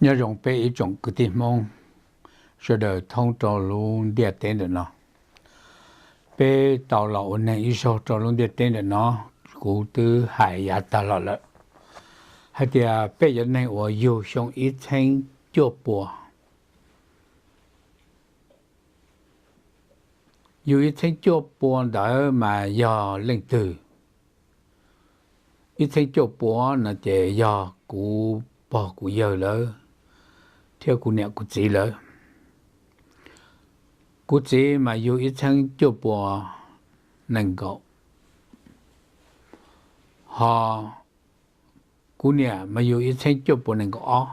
Nyob zoo peb ib tsoom kwv tij Hmoob sawv daws thoob rau lub ntiaj teb ntawm no. Peb tau los ua neeg ib zaug rau lub ntiaj teb ntawm no, kuv twb hais yav tag los lawm hais tias peb cov neeg uas yug xyoo ib txheeb cuaj pua, yug ib txheeb cuaj pua ntawd mas yog leej twg? Ib txheeb cuaj pua no ces yog kuv pog kuv yawg lawv thiab kuv niam kuv txiv lawv. Kuv txiv mas yug ib txheeb cuaj pua nees nkaum, ho kuv niam mas yug ib txheeb cuaj pua nees nkaum ob.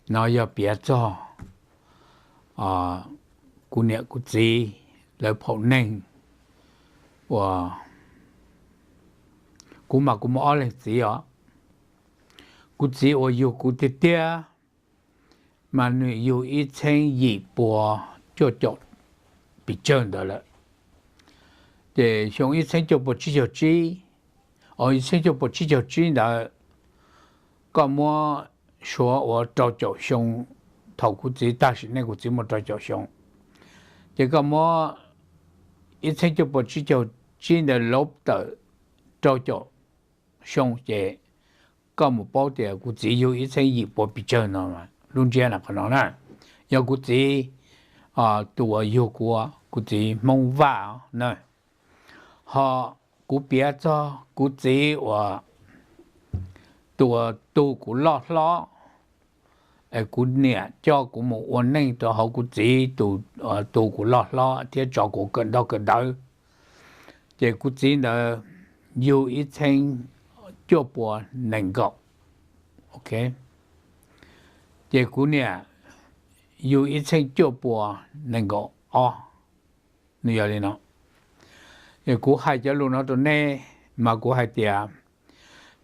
No yog piav txog kuv niam kuv txiv lawv phaum neeg uas, kuv mas kuv muaj ob leeg txiv os. Kuv txiv uas yug kuv tiag tiag mas nws yug ib txheeb yim pua cuaj caum pes tsawg ntawd lawm. Ces xyoo ib txheeb cuaj pua tsib caug tsib, ib txheeb cuaj pua tsib caug tsib ntawd, koj muab suav ua rau caum xyoo, thaum kuv txiv tag sim neej kuv txiv muaj rau caum xyoo, ces koj muab ib txheeb cuaj pua tsib caug tsib ntawd lov tawm rau caum xyoo ces koj mus paub tias kuv txiv yug ib txheeb yim pua pes tsawg no. Lub ntsiab no qhov no na, yog kuv txiv tus uas yug kuv, kuv txiv Hmoob Vaj na. Ho kuv piav txog kuv txiv uas tus uas tu kuv loj hlob, es kuv niam coj kuv mus ua neej rau hauv kuv txiv tus, tu kuv loj hlob thiab tso kuv kawm ntaub kawm ntawv, ces kuv txiv ntawd yug ib txheeb cuaj pua nees nkaum, ces kuv niam yug ib txheeb cuaj pua nees nkaum ob. Nws yog li no, kuv hais cov lus no rau nej mas kuv hais tias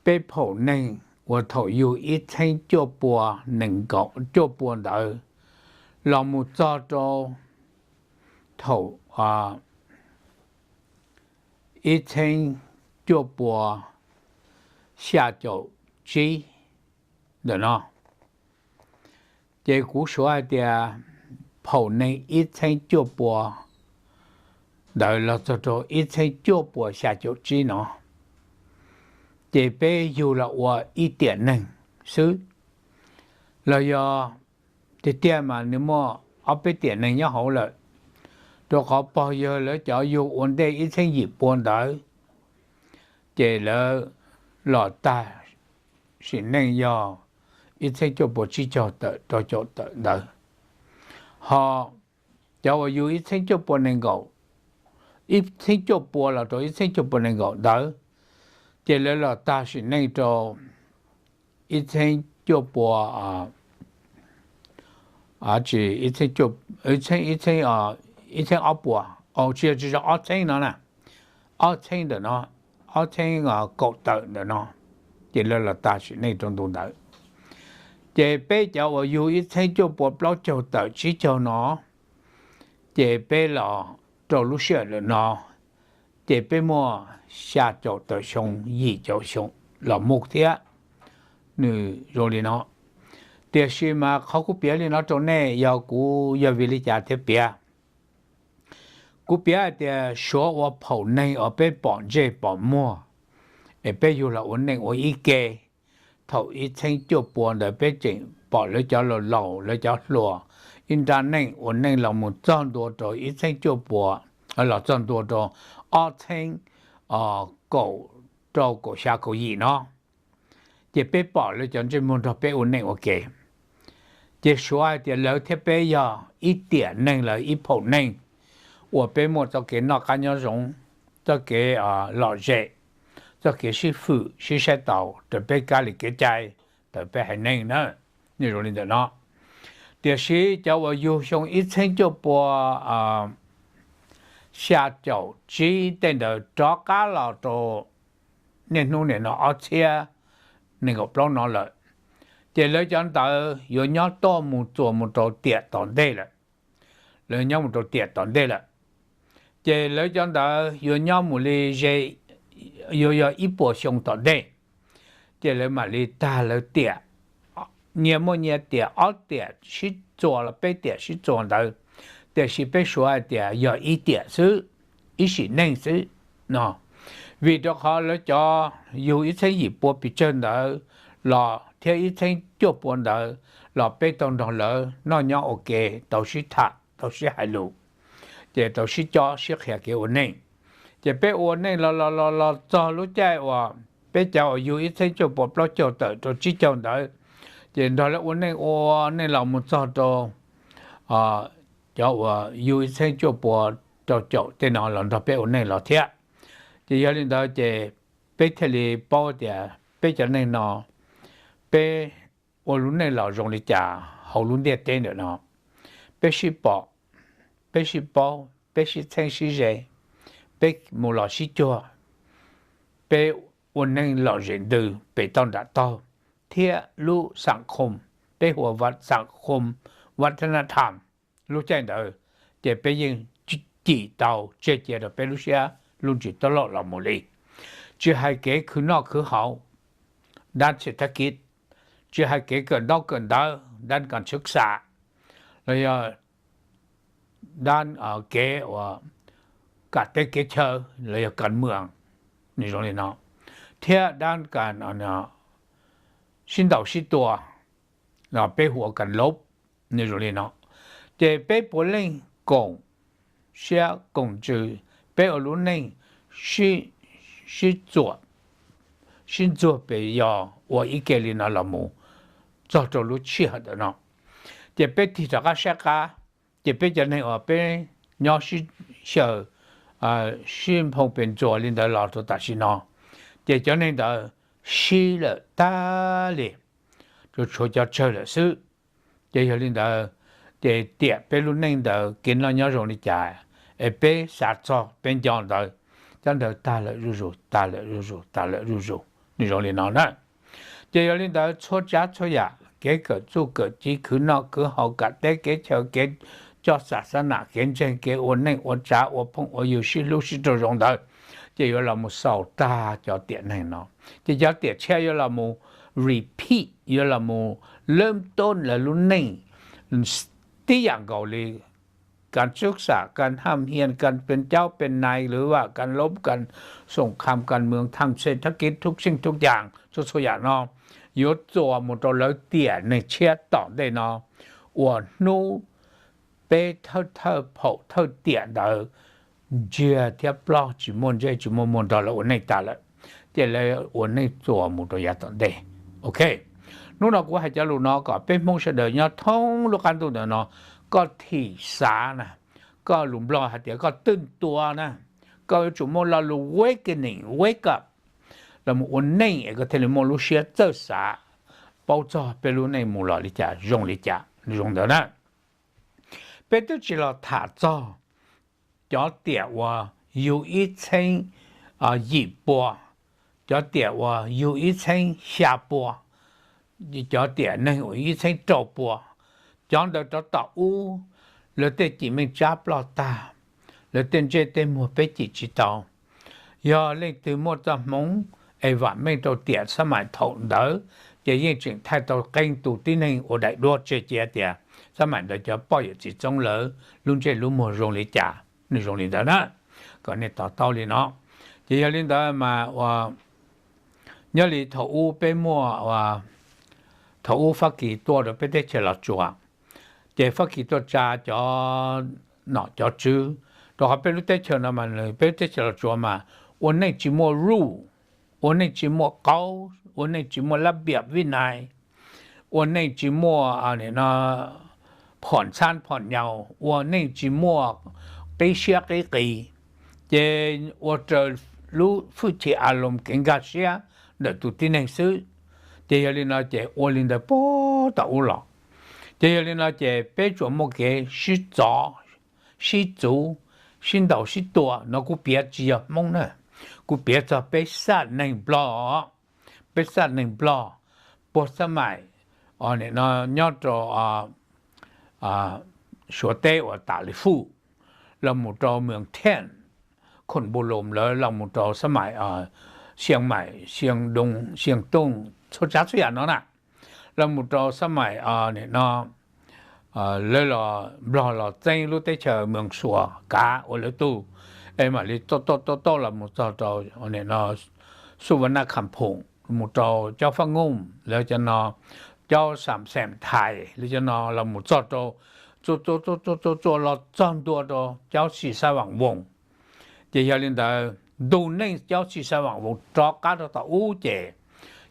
peb phaum neeg uas thaum yug ib txheeb cuaj pua nees nkaum, cuaj pua ntawd los mus txog rau thaum ib txheeb cuaj pua xya caum tsib ntawm no, ces kuv suav hais tias phaum neeg ib txheeb cuaj pua ntawd los txog rau ib txheeb cuaj pua xya caum tsib no, ces peb yug los ua ib tiam neeg xwb, los yog tiag tiag mas nws muaj ob peb tiam neeg nyob hauv lawm, rau qhov pog yawg lawv cov yug ua ntej ib txheeb yim pua ntawd, ces lawv los tag sim neej yog ib txheeb cuaj pua tsib caug tawm rau caum tawm ntawd. Ho cov uas yug ib txheeb cuaj pua nees nkaum, ib txheeb cuaj pua los rau ib txheeb cuaj pua nees nkaum ntawd, ces lawv los tag sim neej rau ib txheeb cuaj pua, tsis, ib txheeb, ib txheeb ob pua, tsis yog, tsis yog ob txheeb no na, ob txheeb ntawm no, ob txheeb kaum tawm ntawm no, ces lawv los tag sim neej rau ntu ntawd. Ces peb cov uas yug ib txheeb cuaj pua plaub caug tawm tsib caug no, ces peb los rau lub sij hawm lawm no, ces peb muaj xya caum tawm xyoo, yim caum xyoo los mus thiab. Nws zoo li no, tiam sis mas qhov kuv piav li no rau nej yog kuv yog vim li cas thiaj piav. Kuv piav hais tias suav ua phaum neeg uas peb pom ntsej pom muag, es peb yug los ua neej ua ib ke, thaum ib txheeb cuaj pua ntawd peb tseem pom lawv cov laus laus, lawv cov hluas, ib nrab neej ua neej los mus txog ntua rau ib txheeb cuaj pua, los txog ntua rau ob txheeb kaum rau kaum xya kaum yim no, ces peb pom lawv cov ntsej muag nrog peb ua neej ua ke. Ces suav hais tias lawv thiab peb yog ib tiam neeg, lawv ib phaum neeg uas peb muaj txoj kev noj qab nyob zoo, txoj kev lom zem, txoj kev sib fwm sib saib taus raws peb kab li kev cai, raws peb haiv neeg na, nws zoo li ntawm no. Tiam sis cov uas yug xyoo ib txheeb cuaj pua xya caum tsib tej ntawd rov qab los rau niaj hnub nim no ob txhiab nees nkaum plaub no lawm, ces lawv cov ntawd yuav nyob tuaj mus txuas mus rau tiam tom ntej lawm. Lawv nyob mus rau tiam tom ntej lawm, ces lawv cov ntawd yuav nyob mus li ze, yuav yog ib puas xyoo tom ntej, ces lawv mam li tag lawv tiam. nyias muaj nyias tiam ob tiam sib txuas los peb tiam sib txuas ntawd, tiam sis peb suav hais tias yog ib tiam xwb, ib sim neej xwb no. Vim rau qhov lawv cov yug ib txheeb yim pua pes tsawg ntawd los thiab ib txheeb cuaj pua ntawd los peb tau nrog lawv noj nyob ua ke, tau sib tham, tau sib hais lus, ces tau sib cob sib qhia kev ua neej. Ces peb ua neej los los los los txog lub caij uas peb cov uas yug ib txheeb cuaj pua plaub caug tawm rau tsib caug ntawd, ces nrog lawv ua neej ua neej los mus txog rau cov uas yug ib txheeb cuaj pua rau caum tej no los nrog peb ua neej los thiab. Ces yog li ntawd ces peb thiaj li paub tias peb cov neeg no, peb ua lub neej los zoo li cas hauv lub ntiaj teb ntawm no. Peb sib pom, peb sib paub, peb sib txheeb sib ze, peb mus los sib cuag, peb ua neej lom zem ntws pem toj nram taug, thiab lub xam khom, peb hu ua xam khom, vaj thab nab tham, lub caij ntawd ces peb yeej cim tau tseg cia rau peb lub siab lub ntsws tob loj los mus li. Tsis hais kev khwv noj khwv haus, dab txhia thab kib, tsis hais kev kawm ntaub kawm ntawv, dab kas tshwj xam, los yog dab kev uas kam teb kev chaw, los yog kas mwam, nws zoo li no, thiab dab kas sib ntaus sib tua, peb hu ua kas lob, nws zoo li no. Ces peb puav leej koom siab koom ntsws, peb ua lub neej sib txuam, sib ntxuag pes yos ua ib ke li no los mus txog rau lub sij hawm ntawm no. Ces peb tig rov qab saib qab, ces peb cov neeg uas peb nyob sib xyaw, sib nphoo pes ntxuas li ntawd los rau tam sim no, ces cov neeg ntawd sib lawm tag li, tsuas tshuav cov tsawg lawm xwb. Ces yog li ntawd, ces tiam peb lub neej ntawd kev noj nyob zoo li cas, es peb xav txog peb nco ntawd, cov ntawd tag lawm zuj zus, tag lawm zuj zus, tag lawm zuj zus, nws zoo li no na. Ces yog li ntawd txhua tsav txhua yam, kev kawm txuj kawm ci, khwv noj khwv haus, kam teb kev chaw, kev coj xam xab nam, kev ntseeg, kev ua neej ua tsav, ua phooj ua ywg, sib hlub sib raug zoo ntawd, ces yuav los mus xaus tag cov tiam neeg no. Ces cov tiam tshiab yuav los mus repeat, yuav los mus lawb toob lawv lub neej tib yam nkaus li kas txwj xam, kas ham hias, kas pes caub pes nais lwv vam, kas lob, kas xoom kham, kas mwam tham, xes thab kib thub xeej thub caas, txhua txhua yam no yuav txuas mus rau lawv tiam neeg tshiab tom ntej no, uas hnub peb thawj thawj phaum thawj tiam ntawd ntsiag thiab ploj tsis muaj ntsej tsis muaj muag nrog lawv ua neej tas lawm, ces lawv ua neej txuas mus rau yav tom ntej. Ok, hnub no kuv hais cov lus no kom peb Hmoob sawv daws nyob thoob lub qab ntuj ntawm no, koj thim xav na, koj lus Nplog hais tias koj twj ntua na, koj yuav tsum muaj lo lus wakening, wake up, los mus ua neej es koj thiaj li muaj lub siab txawj xav paub txog peb lub neej mus los li cas zoo li cas, zoo ntawd na. Peb twb tsis los tham txog cov tiam uas yug ib txheeb yim pua, cov tiam uas yug ib txheeb xya pua, cov tiam neeg uas ib txheeb rau pua, cov ntawd rov tom ub, lawv tej cim meej tsab ploj tag, lawv tej ntsej tej muag peb cim tsis tau. Yog leej twg muaj txoj hmoov es vam meej rau tiam xab maim thaum ntawd, ces yeej tseem thaij tau qee tus tib neeg ua daim duab tseg cia tias xab maim ntawd cov poj yawm txiv txoob lawv lub ntsej lub muag zoo li cas, nws zoo li ntawd na, kom nej to taub li no. Ces yog li ntawd mas ua nyob li thaum ub peb muaj, thaum ub Fab Kis tuaj rau peb teb chaws Los Tsuas, ces Fab Kis tuaj tsa cov nom cov tswv, rau qhov peb lub teb chaws no mas peb lub teb chaws Los Tsuas mas ua neej tsis muaj rules, ua neej tsis muaj qauv, ua neej tsis muaj lab piam vij nais, ua neej tsis muaj phom ntxhab phom nyaus, ua neej tsis muaj qib siab qib qis, ces ua raws lub hwj chim a loos kev nkag siab ntawm tus tib neeg xwb. Ces yog li no ces ua li ntawd puag tom ub los. Ces yog li no ces peb tsuas muaj kev sib txov, sib txuv, sib ntaus sib tua no. Kuv piav tsis yog Hmoob na, kuv piav txog peb xab neeg Nplog, peb xab neeg Nplog puag xab maim nyob rau Suav teb uas tas li fuj, los mus rau Mws Theej, Khoos Npus Loos lawm, los mus rau xab maim Xia Maim, Xia Doo, Xia Tooj, txhua tsav txhua yam no na, los mus rau xab maim no, lawv los, Nplog los txeeb lub teb chaws Moos Xuas kav ua lawv tug, es mam li tuaj tuaj tuaj tuaj los mus txog rau no, Xub Vas Naj Kham Phoom, mus rau Cob Fab Nkooj lawv cov no, Cob Xam Xeem Thais lawv cov no los mus txog rau, txua txua txua txua txua los txog ntua rau Cob Xis Xab Vam Voos. Ces yog li ntawd, ntu neej Cob Xis Xab Vam Voos rov qab rau tom ub ces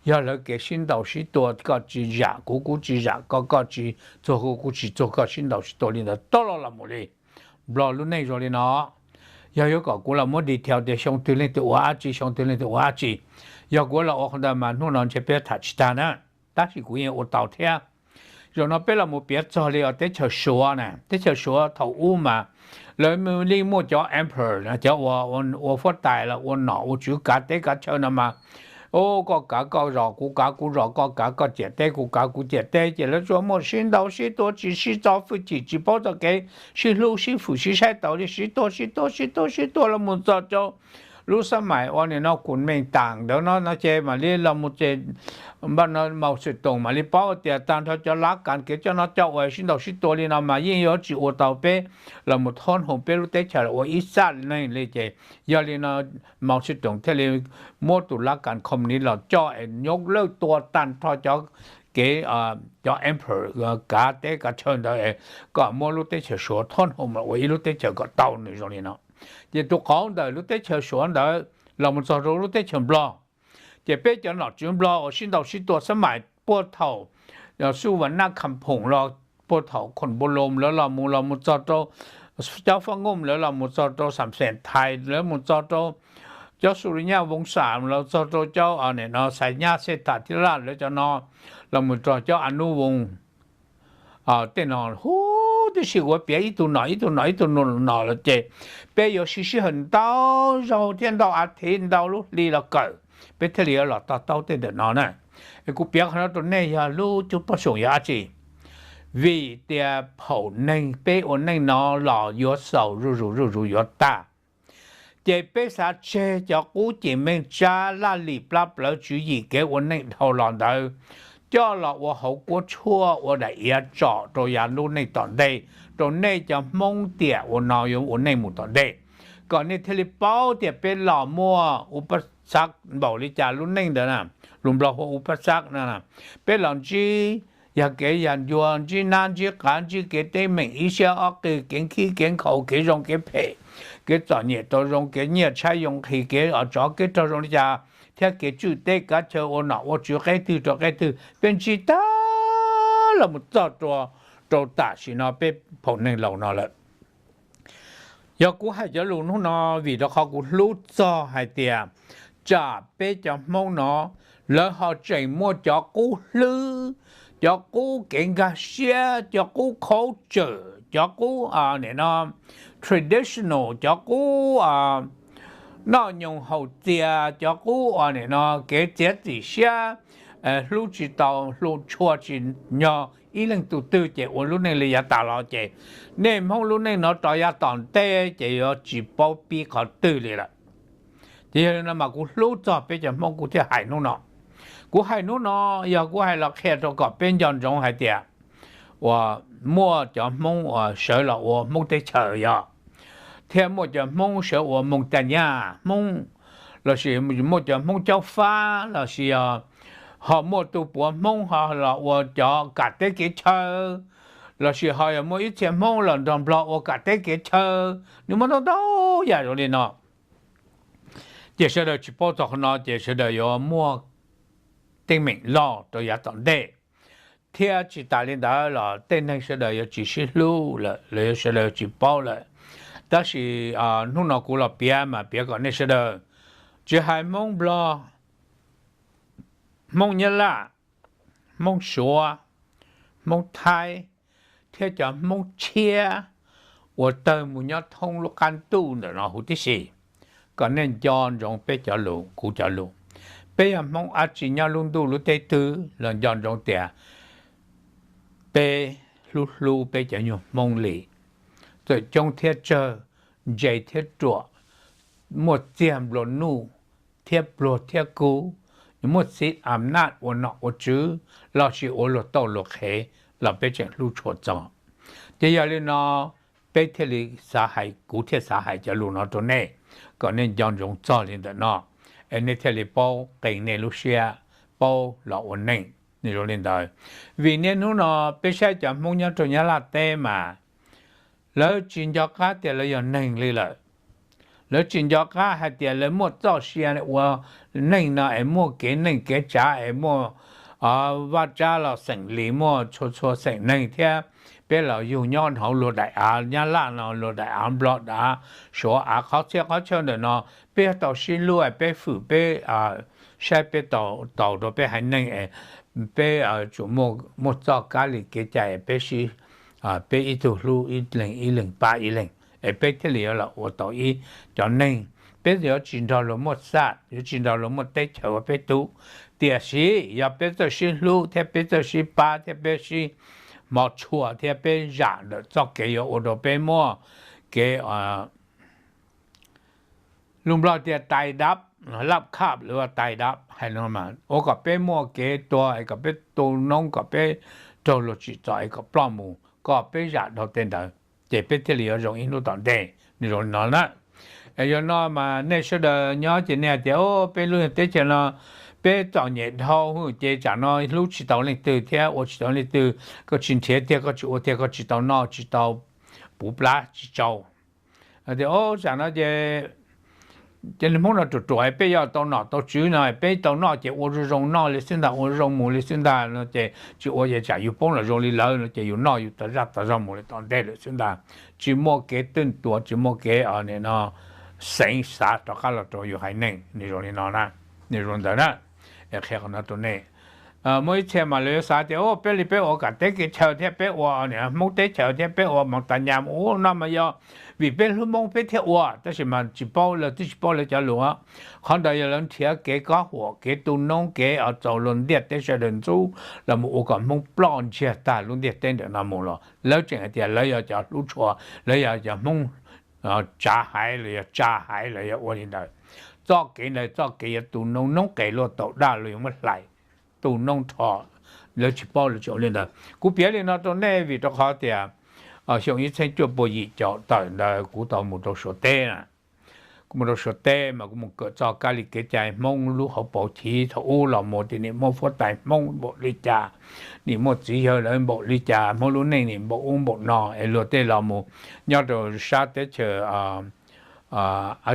yog lawv kev sib ntaus sib tua, koj tsis zam kuv, kuv tsis zam koj, koj tsis txuag kuv, kuv tsis txuag koj, sib ntaus sib tua li ntawd tau los los mus li. Nplog lub neej zoo li no. Yog yuav kom kuv los muab detail tias xyoo twg leej twg ua dab tsi, xyoo twg leej twg ua dab tsi, yog kuv los ua qhov ntawd mas hnub no ntshe peb tham tsis tag na, tab sis kuv yeej ua tau thiab. Zaum no peb los mus piav txog li os teb chaws Suav na, teb chaws Suav thaum ub mas lawv li muaj cov emperor, cov ua huab tais los ua nom ua tswv kav teb kav chaw no mas, o, koj kav koj zos, kuv kav kuv zos, koj kav koj ciam teb, kuv kav kuv ciam teb, ces lawv tsuas muaj sib ntaus sib tua, tsis sib txo hwj chim, tsis paub txoj kev sib hlub sib hwm sib saib taus li, sib tua sib tua sib tua sib tua los mus txog rau lub xab maim uas nim no Kuv Meej Tam ntawd no no ces mam li los mus ces Mauxes Toos mam li paub tias tag nrho cov lab kas kev coj noj coj ua sib ntaus sib tua li no mas yeej yuav tsis ua tau peb los mus thob hoo peb lub teb chaws los ua ib xab neeg li. Ces yog li no Mauxes Toos thiaj li muab tus lab kas communist los coj es nyob lawj tua tag nrho cov kev, cov emperor kav teb kav chaw ntawd kom muab lub teb chaws Suav thob hoo los ua ib lub teb chaws kom tau nws zoo li no. Ces tus qauv ntawm lub teb chaws Suav ntawd los mus txog rau lub teb chaws Nplog, ces peb cov nom tswv Nplog uas sib ntaus sib tua xab maim puag thaum Xub Vas Naj Kham Phoom los puag thaum Khoom Npu Loos lawv los mus los mus txog rau Cob Fab Nkooj lawv los mus txog rau Xam Xeem Thais lawv mus txog rau Cob Xus Lus Nyaj Voos Xam los txog rau Cob nim no Xais Nyab Xej Tham Thib Laj lawv cov no los mus rau Cob A Nub Voos. Tej no huv tib si kuv piav ib tug nom ib tug nom ib tug nom los ces peb yuav siv sij hawm ntau zaug thiab ntau a thiv ntau lub hli los kawm, peb thiaj li yuav los to taub tej ntawm no na. Es kuv piav qhov no rau nej yog lub cuj pob xoom yog dab tsi? Vim tias phaum neeg peb ua neej no los yuav xaus zuj zus zuj zus yuav tag. Ces peb xav tseg cov qub ces meej tsab laj lim plab plawv tswv yim kev ua neej dhau los ntawd coj los ua hauv kuab tshuaj ua daim iav tsom rau yav lub neej tom ntej, rau nej cov Hmoob tiam uas no yuav ua neej mus tom ntej, kom nej thiaj li paub tias peb los muaj u pab xav npaum li cas lub neej ntawd na, lus Nplog hu u pab xav no. Peb los ntsib yog kev yog ncua, ntsib nab ntsib qav, ntsib kev teeb meem ib siab ob qig, kev khib kev nkhaus, kev zoo kev phem, kev txom nyem tau zoo, kev nyiaj tshaib yoo nqhis, kev tsov kev rog zoo li cas, thiab kev tswj teb kav chaw ua nom ua tswv qeb twg rau qeb twg, peb ntsib tag los mus txog rau, rau tam sim no peb phaum neeg laus no lawm. Yog kuv hais cov lus hnub no vim rau qhov kuv hlub txog hais tias tsam peb cov Hmoob no lawv ho tseem muaj cov qub hlwb, cov qub kev nkag siab, cov qub khaub tsawm, cov qub nim no traditional, cov qub noj nyoos haus txias, cov qub nim no kev txiav txim siab, hlub tsis tau hlub tshua tsis nyog ib leej tug twg ces ua lub neej li yav tas los ces nej Hmoob lub neej no rov yav tom ntej ces yuav tsis paub pib qhov twg li lawm. Ces yog li no mas kuv hlub txog peb cov Hmoob kuv thiaj hais hnub no. Kuv hais hnub no yog kuv hais los qhia rau kom peb nco ntsoov hais tias uas muaj cov Hmoob uas sawv los ua Hmoob teb chaws yog, thiab muaj cov Hmoob sawv ua Moos Cas Nyaj Hmoob, lossis muaj cov Hmoob Caub Fab, lossis ho muaj tus puav Hmoob ho los ua cov kam teb kev chaw, lossis ho yog muaj ib txhia Hmoob los nrog Nplog ua kam teb kev chaw, nws muaj ntau ntau yam zoo li no. Ces sawv daws tsis paub txog qhov no ces sawv daws yuav muaj teeb meem loj rau yav tom ntej, thiab tsis tas li ntawd los tej neeg sawv daws yuav tsis sib hlub lawm, los sawv daws yuav tsis paub lawm. Tab sis hnub no kuv los piav mas piav kom nej sawv daws, tsis hais Hmoob Nplog, Hmoob Nyab Laj, Hmoob Suav, Hmoob Thaib, thiab cov Hmoob tshiab uas tawg mus nyob thoob lub qab ntuj ntawm no huv tib si, kom nej nco ntsoov peb cov lus kuv cov lus. Peb yog Hmoob dab tsi nyob lub ntuj lub teb twg los nco ntsoov tias peb hlub hlub peb cov nyuag Hmoob li. Txawm coob thiab tsawg, ntse thiab ruam, muaj txiag nplua nuj thiab pluag thiab kub, muaj txib am naj ua nom ua tswv lossis ua luag tauj luag qhev los peb tseem hlub tshua txog. Ces yog li no peb thiaj li xav hais, kuv thiaj xav hais cov lus no rau nej, kom nej nco ntsoov txog li ntawm no, es nej thiaj li paub qee nej lub siab, paub los ua neej. Nws zoo li ntawd, vim niaj hnub no peb saib cov Hmoob nyob rau Nyab Laj teb mas lawv tsis nco qab tias lawv yog neeg li lawm. Lawv tsis nco qab hais tias lawv muaj txoj sia ua neej no es muaj kev neej kev tsav es muaj vaj tsab los xeem Lis, muaj txhua txhua xeem neeg thiab. Peb los yug nyob hauv luag daim av Nyab Laj no, luag daim av Nplog dav, Suav av, qhov txhia qhov chaw ntawm no, peb yuav tau sib hlub, peb fwm, peb saib peb tau, tau rau peb haiv neeg, peb tsuas muaj txoj kab li kev cai peb sib, peb ib tug hlub ib leeg, ib leeg pab ib leeg, es peb thiaj li yuav los ua tau ib cov neeg. Peb yuav tsis nrog luag muaj xaj, yuav tsis nrog luag muaj teb chaws ua peb tug. Tiam sis yog peb txawj sib hlub thiab peb txawj sib pab thiab peb sib hmov tshua thiab peb zam ntawm txoj kev yuav ua rau peb muaj kev lus Nplog tias tais dab, lab khab los tais dab hais no, ua kom peb muaj kev tuag es kom peb tu noob, kom peb raug luag tsim txom es kom ploj mus, kom peb zam dhau tej ntawd, ces peb thiaj li yuav zoo ib hnub tom ntej. Nws zoo li no na. Yog no mas nej sawv daws nyob ces nej hais tias, o, peb lub teb chaws no peb txom nyem dhau, ces tsam no hlub tsis tau leej twg thiab ua tsis tau leej twg, koj tsis nrhiav tiag, koj tsis ua tiag, koj tsis tau noj, tsis tau puv plab tsis tsau. Tias, o, tsam no ces, ces Hmoob no ruam ruam, peb yuav tau nom tau tswv no peb tau noj ces ua zoo zoo noj li xwb ntag, ua zoo mus li xwb ntag no ces tsis ua ces tsam yus poob los zoo li lawv no ces yus noj yus tas zaj tas zog mus li tom ntej lawm xwb ntag. Tsis muaj kev twj tuav, tsis muaj kev no xeev xav rov qab los rau yus haiv neeg. Nws zoo li no na, nws zoo ntawd na. Qhia qhov no rau nej. Muaj ib txhia mas lawv yuav xav tias, o, peb li peb ua kam teb kev chaw thiab peb ua Hmoob teb chaws thiab peb ua mos tas nyas ua no mas yog vim peb hlub Hmoob peb thiaj ua, tab sis mas tsis paub, lawv twb tsis paub lawv cov lus. Qhov ntawd yog lawv nrhiav kev kob huam, kev tu noob, kev txaus luag ntiaj teb sawv daws ntxub los mus ua kom Hmoob ploj ntsiag tag lub ntiaj teb ntawm no mus los lawv tseem hais tias lawv yog cov hlub tshua, lawv yog cov Hmoob tsav haiv los yog tsa haiv los yog ua li ntawd. Txoj kev ntawd txoj kev yuav tu noob, noob qes luaj taum daj, luag yuav muab hlais tu noob rho. Lawv tsis paub, lawv tsis ua li ntawd. Kuv piav li no rau nej vim rau qhov tias xyoo ib txhiab cuaj pua yim caum tawm ntawd kuv tau mus rau Suav teb na. Kuv mus rau Suav teb mas kuv mus kawm txog kab li kev cai Hmoob lub hauv paus chiv thaum ub los mus tias nim muaj huab tais Hmoob npaum li cas, nim muaj txiv yawg lawv npaum li cas, Hmoob lub neej nim npaum ub npaum no es luag tej los mus nyob rau sab teb chaws,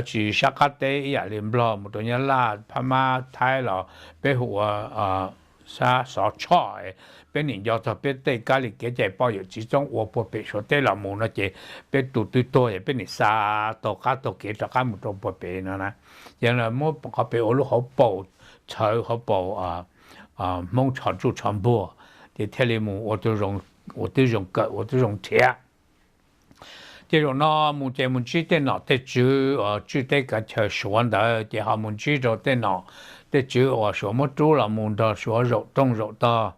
tsis sab qab teb ib yam li Nplog mus rau Nyab Laj, Phab Mab, Thaib los peb hu ua sab xov tshoj, peb nim nco txog peb tej kab li kev cai poj yawm txiv txoob ua puag pem Suav teb los mus no ces peb tus twg tuag es peb nim xa taug qab taug kev rov qab mus rau puag pem no na. Ces muab qhov pem ua lub hauv paus txhawv, hauv paus Hmoob tsho ntsuj tsho npuag, ces thiaj li mus ua tib zoo kawm, ua tib zoo nrhiav. Ces zaum no mus ces mus ntsib tej nom tej tswv uas tswj teb kav chaw Suav ntawd, ces ho mus ntsib rau tej nom tej tswv uas Suav muab rub los mus nrog Suav zaum rooj zaum tog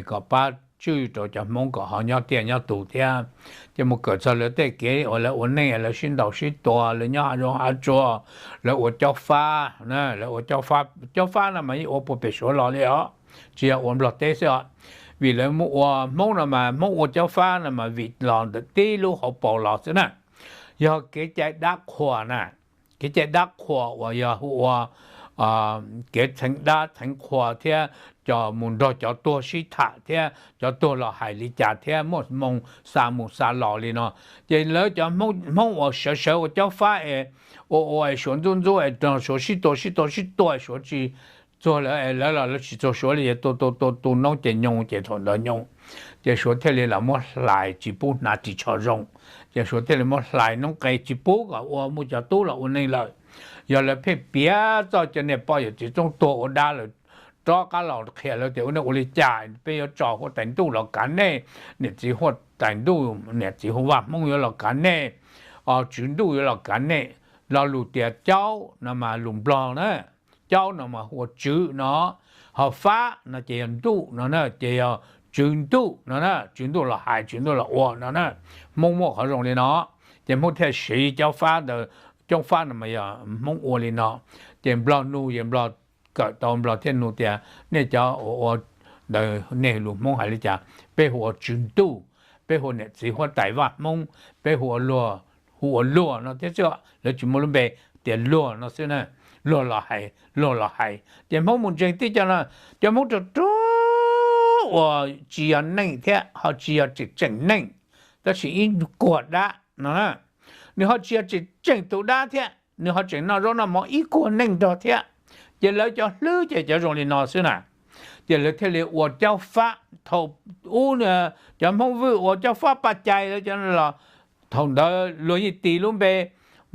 kom pab tswj rau cov Hmoob kom ho nyob tiaj nyob tus thiab. Ces mus kawm txog lawv tej kev uas lawv ua neej, lawv sib ntaus sib tua, lawv nyob hav zoov hav tsuag, lawv ua cob fab, lawv ua cob fab, cob fab no mas yeej ua puag pem Suav los li os, tsis yog ua Nplog teb xwb os. Vim lawv muab ua Hmoob no mas Hmoob ua cob fab no mas vim los ntawm tib lub hauv paus los xwb na. Yog kev cai dab qhuas na, kev cai dab qhuas uas yog hu ua kev txheev dab txheev qhuas thiab cov mus nrog cov tuag sib tham thiab cov tuag los hais li cas thiab muaj hmoo xa mus xa los li no. Ces lawv cov Hmoob uas sawv sawv ua cob fab es ua ua es Suav ntxub ntxub es nrog Suav sib tua sib tua sib tua es Suav tsis txuag lawv es lawv los lawv tsis txuag Suav li ces tua tua tua tu noob ces nyoog ces thaum ntawd nyoog. Ces Suav thiaj li los muab hlais tsis pub hnav ris tsho zoo. Ces Suav thiaj li muab hlais noob qes tsis pub kom ua muaj cov tub los ua neeg lawm. Yog lawv pheej piav txoj cov niag poj yawm txiv txoob tuag ua dab lawm, rov qab los qhia lawv tias ua nej ua li cas peb yuav tso huab tais ntuj los kav nej, niam txiv huab tais ntuj, niam txiv huab vaj Hmoob yuav los kav nej, tswv ntuj yuav los kav nej. Lo lus tias caub no mas lus Nplog na, caub no mas hu ua tswv no, ho fab no ces yog ntuj no na, ces yog tswv ntuj no na, tswv ntuj los hais tswv ntuj los ua no na. Hmoob muaj qhov zoo li no, ces Hmoob thiaj siv caub fab ntawd, caub fab no mas yog Hmoob ua li no, ces Nplog nug ces Nplog kawm tau Nplog thiaj nug tias nej cov ua ua ntawd nej lus Hmoob hais li cas, peb hu ua tswv ntuj, peb hu ua niam txiv huab tais vaj Hmoob, peb hu ua luag, hu ua luag no thiab xwb, lawv tsis muaj lub npe tias luag no xwb na, luag los hais, luag los hais. Ces Hmoob mus ntseeg tib co no, cov Hmoob rau rau uas tsis yog neej thiab ho tsis yog tseem tseem neej, tab sis ib kuag dab no, nws ho tsis yog tseem tseem tus dab thiab, nws ho tseem noj zaub noj mov ib kuag neej nrog thiab. Ces lawv cov hlwb ces cov zoo li no xwb na, ces lawv thiaj li ua caub fab. Thaum ub cov Hmoob Vwj ua caub fab paj cai lawv cov los, thaum ntawd luag yeej tis lub npe,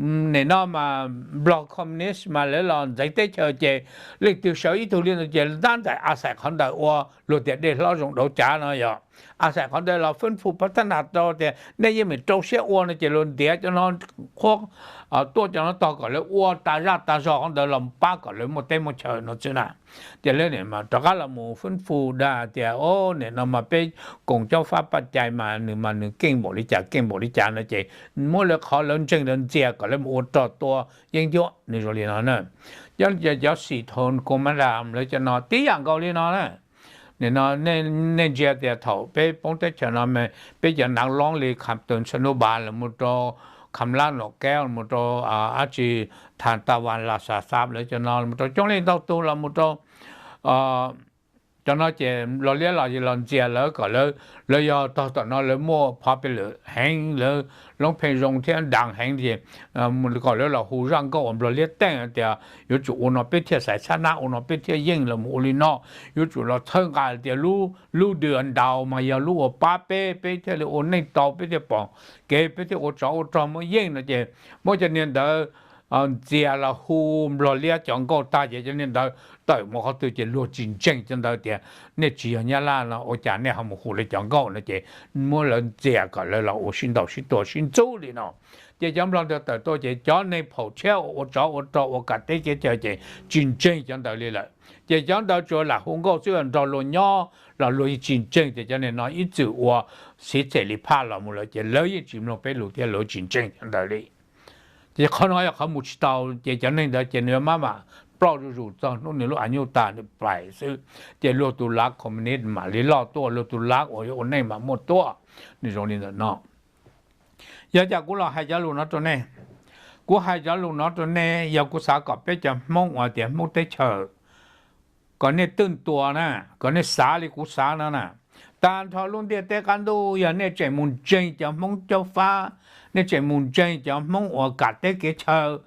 nim no mas Nplog communist mas lawv los ntxeev teb chaws ces leej twg sawv ib tug li no ces tab ntxais a xais qhov ntawd ua luag tias dej hlob zoo dauv cav no yog. A xais qhov ntawd los fwb fu pab thab nag rau tias nej yeej meem rau siab ua no ces luag ntiav cov no qhuab tuaj cov no tog kom lawv ua tas zaj tas zog qhov ntawd los pab kom lawv muaj teb muaj chaw no xwb na. Ces lawv rov qab los mus fwb fu dag tias o, nim no mas peb koom caub fab paj cai mas nws mas nws keej npaum li cas keej npaum li cas no ces muab lawv qhov lawv ntseeg lawv ntxias kom lawv mus ua rog tua yeeb ncuab nws zoo li no na. Cov xim thaum koom ma da lawv cov no tib yam nkaus li no na. Nim no nej ntsia tias thaum peb poob teb chaws no, peb cov nav loob li Khamtws Xanubas los mus rau Khamlab Nom Kev los mus rau dab tsi Thas Tas Vas Las Xas Xas lawv cov no los mus rau coob leej ntau tug los mus rau cov no ces Nplog Liab los los ntxias lawv kom lawv, lawv yog tog tom no lawv muaj phov pes lwm heev, lawv loob pheej zoo thiab ntas heev ces kom lawv los hu zaj nkauj uas Nplog Liab teej tias yuav tsum ua no peb thiaj xaiv xab nab, ua no peb thiaj yeej los mus ua li no, yuav tsum los txhawb nqa tias lub dw ntaus mas yog lub uas pab peb, peb thiaj li ua neej tau, peb thiaj pom kev, peb thiaj ua tsov ua rog muaj yeej no ces muab cov niag ntawd ntxias los hu Nplog Liab cov nkauj tag ces cov niag ntawd tawm mus qhov twg ces luag tsis ntseeg cov ntawd tias nej tsis yog Nyab Laj no ua cas nej ho mus hu lawv cov nkauj no ces muab lawv ntxias kom lawv los ua sib ntaus sib tua sib ntxub li no. Ces cov Nplog ntawd tawm tuaj ces cov neeg phaum tshiab ua tsov ua rog ua kam teb kev chaw ces tsis ntseeg cov ntawd li lawm. Ces cov ntawd tsuas lam hu nkauj xwb nrog luag nyob los luag yeej tsis ntseeg tias cov neeg no ib txwm ua xiv txem li phaj los mus lawm ces lawv yeej tsis mloog peb lus thiab lawv tsis ntseeg cov ntawd li. Ces qhov no yog qhov mus tsis tau ces cov neeg ntawd ces nws yuav maj mam ploj zuj zus txog hnub nws lub a nyuj tag nws pais xwb. Ces luag tus lav communist mam li loj tuaj, luag tus lav uas yuav ua neej mam muaj tuaj. Nws zoo li ntawm no. Yog cas kuv los hais cov lus no rau nej? Kuv hais cov lus no rau nej yog kuv xav kom peb cov Hmoob uas tias Hmoob teb chaws kom nej twj ntua na, kom nej xav li kuv xav no na. Tag nrho lub ntiaj teb qab ntuj yog nej tseem mus ntseeg cov Hmoob caub fab, nej tseem mus ntseeg cov Hmoob uas kam teb kev chaw,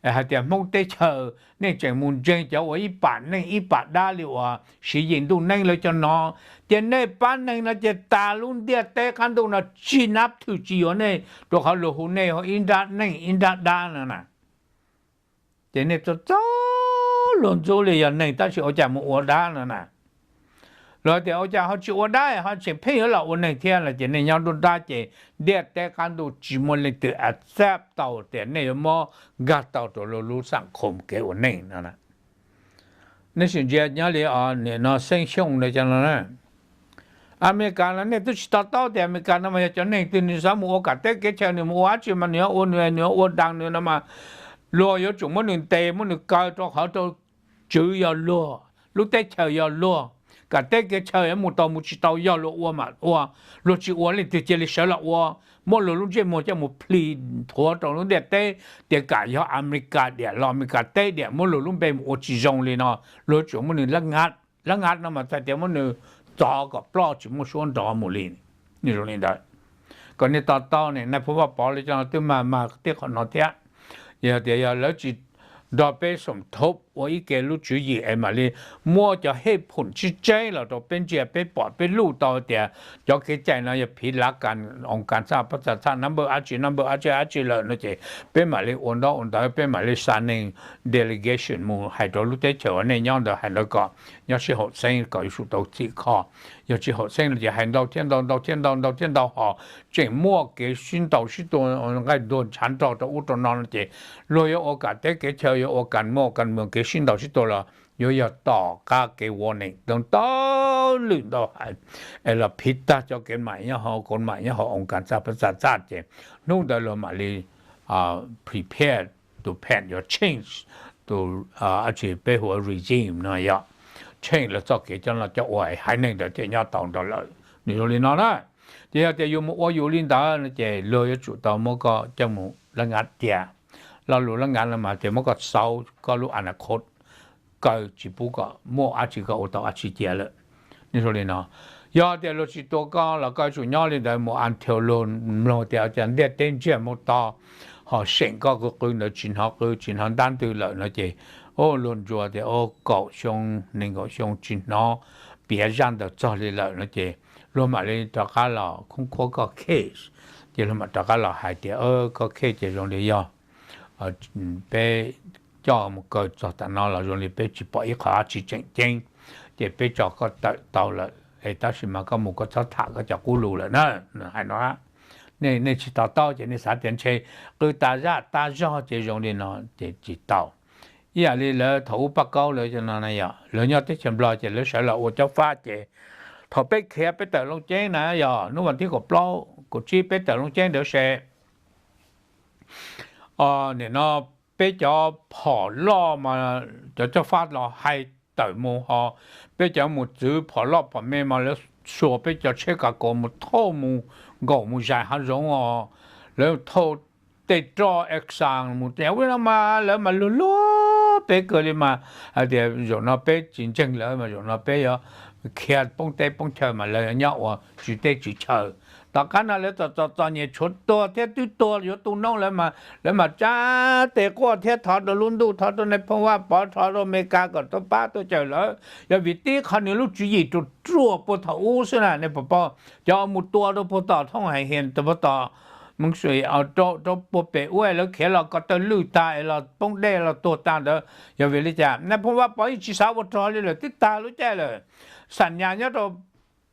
hais tias Hmoob teb chaws, nej tseem mus ntseeg cov uas ib pam neej ib pam dab li uas Siv Yis Ntuj Neeb lawv cov no, ces nej pab neeg no ces tas lub ntiaj teb qab ntuj no tsis nab thwm tsis yuav nej, rau qhov luag hu nej ib nrab neej ib nrab dab no na. Ces nej txo txo luag ntxub li yog neeg tab sis ua cas mus ua dab no na. Luag tias ua cas ho tsis ua dab ho tseem pheej yuav los ua neeg thiab no ces nej nyob nruab nrab ces ntiaj teb qab ntuj tsis muaj leej twg accept tau tias nej yuav muab nkag tau rau luag lub xam khom kev ua neej no. Nej sim ntsia nyob li nim no Xeeb Xyooj no cov no na. Amelikas no nej twb tsis to taub tias Amelikas no mas yog cov neeg twg nws xav mus ua kam teb kev chaw nws mus ua dab tsi mas nws yuav ua, nws nws yuav ua dag nws no mas luag yuav tsum muab nws ntes muab nws kaw rau qhov rau tswv yog luag, lub teb chaws yog luag, kam teb kev chaw yuav mus tau mus tsis tau yog luag ua mam ua, luag tsis ua leej twg cia li sawv los ua, muab luag lub ntsej muag coj mus plhis nthuav rau lub ntiaj teb tias kam yog Amelikas diam los Amelikas teb diam muab luag lub npe mus ua tsis zoo li no, luag yuav tsum muab nws lab ngat no mas txhais tias muab nws txov kom ploj tsis muaj suab nrov mus li. Nws zoo li ntawd. Kom nej to taub ne, nais phoo Vaj Pov li cov no twb mag mag tej qhov no thiab. Yog tias yog lawv tsis nrog peb xoom thoob ua ib ke lub tswv yim es mam li muab cov hej phoom tsib tseb los rau peb ntsia peb pom peb luj tau tias cov kev cai no yog phiv lav kas oos kas txaj pab txaj txaj number dab tsi number dab tsi dab tsi lawm no ces peb mam li ua ntaub ua ntawv peb mam li xa neeg delegation mus hais rau lub teb chaws uas nej nyob ntawd hais ntawd kom nyob sib haum xeeb kom yuav tsum tau txhim kho. Yog tsis haum xeeb no ces hais ntau thiab ntau ntau thiab ntau ntau thiab ntau ho tseem muaj kev sib ntaus sib tua nqaij ntuag ntshav nrog rau ub rau no no ces luag yuav ua kam teb kev chaw yuav ua kas muaj kas mus kev sib ntaus sib tua los yuav yog tom qab kev warning ntau ntau lwm ntau hais es los phiv tag cov kev mam nyob hauv kav mam nyob hauv oos kas txaj pab txaj txaj ces hnub ntawd luag mam li prepare to pass your change tus, tsis peb hu ua regime no yog tsheej lawv txoj kev coj noj coj ua, haiv neeg ntawd thiaj nyob tau nrog lawm. Nws zoo li no na. Ces yog tias yus mus ua yus li ntawd no ces luag yuav tsum tau muab koj coj mus lab nkav cia. Lo lus lab nkav no mas tias muab koj xauv koj lub a na khos, kaw tsis pub kom muaj dab tsi koj ua tau dab tsi cia lawm. Nws zoo li no, yog tias luag tsis tua koj los koj yuav tsum nyob li ntawd mus until luag mloog tias cas ntiaj teb ntsiag mus to, ho seem koj qw qw ntawd tsis hnov qw tsis hnov ntab ntws lawm no ces, o, luag ntsuas tias o, kaum xyoo nees nkaum xyoo tsis hnov piav zaj ntawd txog li lawm no ces luag mam li rov qab los khoob khuab koj case, ces luag mam rov qab los hais tias koj case ces zoo li yog peb coj mus kaw txog tam no los zoo li peb tsis pom ib qho dab tsi tseem ceeb, ces peb tso koj tawm tau lawm es tab sis mas koj mus koj txhob tham koj cov qub lus lawm na. Hais no, nej tsis to taub ces nej xav tias ntshe qw tas zaj tas zog ces zoo li no ces tsis tau. Ib yam li lawv thaum ub Paj Kaub lawv no yog lawv nyob teb chaws Nplog ces lawv sawv los ua Cob Fab ces thaum peb khiav peb tawm Looj Ceeb na, yog hnub vas thib kaum plaub kaum tsib peb tawm Looj Ceeb ntawd se, nim no peb cov phom loj mas cov Cob Fab los hais tawm mus ho, peb cov mus txwv phom loj phom me mas lawv xuas peb cov tsheb kav kaus mus thauj mus nkaum mus zais hav zoov os, lawv thauj tej roj Exxon mus tias ua no mas lawv mas luag luag peb kawg li mas hais tias zaum no peb tsis ntseeg lawv mas zaum no peb yuav khiav poob teb poob chaw mas lawv yuav nyob ua tswv teb tswv chaw. Tom qab no lawv txom txom txom nyem tshuav tuag thiab twb tuag yuav tu noob lawv mas lawv mas tsa tes quaj thiab thov rau lub ntuj thov rau Nais Phoo Vaj Pov thov rau Amelikas kom tuaj pab tuaj cawm lawv. Yog vim tib qho nws lub tswv yim ruam ruam puag thaum ub xwb na nej puas paub, cov mus tua rau puag tom thooj hais hias rau puag tom Moos Xwm rau puag pem ub lawv khiav los ko taw lwj tag es los poob dej los tuag tag ntawd yog vim li cas? Nais Phoo Vaj Pov yeej tsis xav ua rog li lawm, twb tag lub caij lawm. Xam nyas nyob rau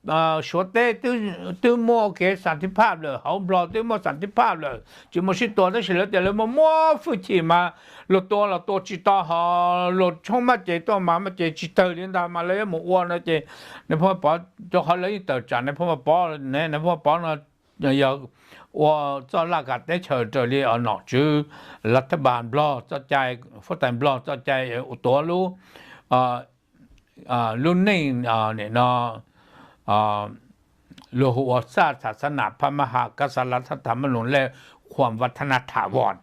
Suav teb twb muaj kev xam thib phaj lawm, hauv Nplog twb muaj xam thib phaj lawm, tsis muaj sib tua tab sis lawv tias lawv muaj muaj hwj chim mas luag tua los tua tsis tau ho luag tshoob maj cev tuaj mas maj cev tsis tawg li ntag mas lawv yuav mus ua no ces Nais Phoo Vaj Pov rau qhov lawv yeej tawm tsam Nais Phoo Vaj Pov, Nais Phoo Vaj Pov no yog ua txoj laj kam teb chaws raws li nom tswv lav thab npas Nplog txoj cai, huab tais Nplog txoj cai ua tuav lub, lub neej nim no luag hu ua xaj txha xab nam phab mab ha kab xa lav thab tham mab lus lej khuam vaj thab nab tham vos,